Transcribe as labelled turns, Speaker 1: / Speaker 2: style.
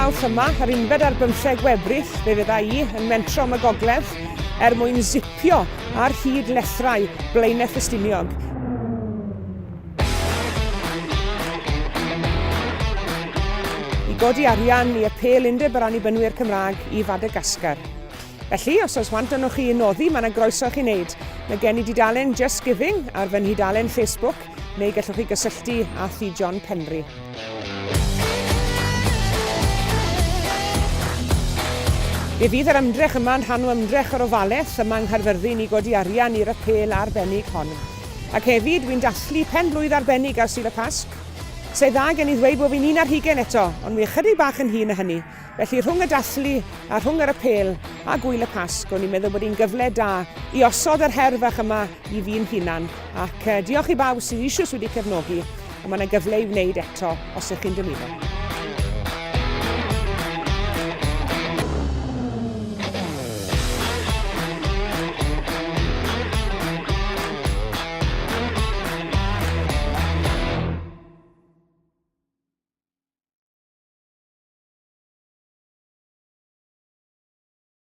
Speaker 1: Mawrth yma, yr unfed ar bymtheg Webrill, fe fydda i yn mentro am y gogledd er mwyn zipio ar hyd lethrau Blaenau Ffestiniog. I godi arian i apêl Undeb yr Annibynwyr Cymraeg i Fadagascar. Felly, os oes want arnoch chi i noddi, mae yna groeso i chi wneud. Mae gen i dudalen Just Giving ar fy nhudalen Facebook, neu gallwch chi gysylltu â Thŷ John Penry. Fe fydd yr ymdrech yma yn rhan o ymdrech yr ofalaeth yma yng Nghaerfyrddin i godi arian i'r apêl arbennig hon. Ac hefyd, wi'n dathlu pen-blwydd arbennig ar Sul y Pasg. Sa'i dda gen i ddweud bod fi'n un ar hugain eto, ond wi ychydig bach yn hŷn na hynny. Felly rhwng y dathlu a rhwng yr apêl a gŵyl y Pasg, o'n i'n meddwl bod hi'n gyfle da i osod yr her fach yma i fi'n hunan. Ac diolch i bawb sydd eisoes wedi cefnogi, a mae yna gyfle i wneud eto os ych chi'n dymuno.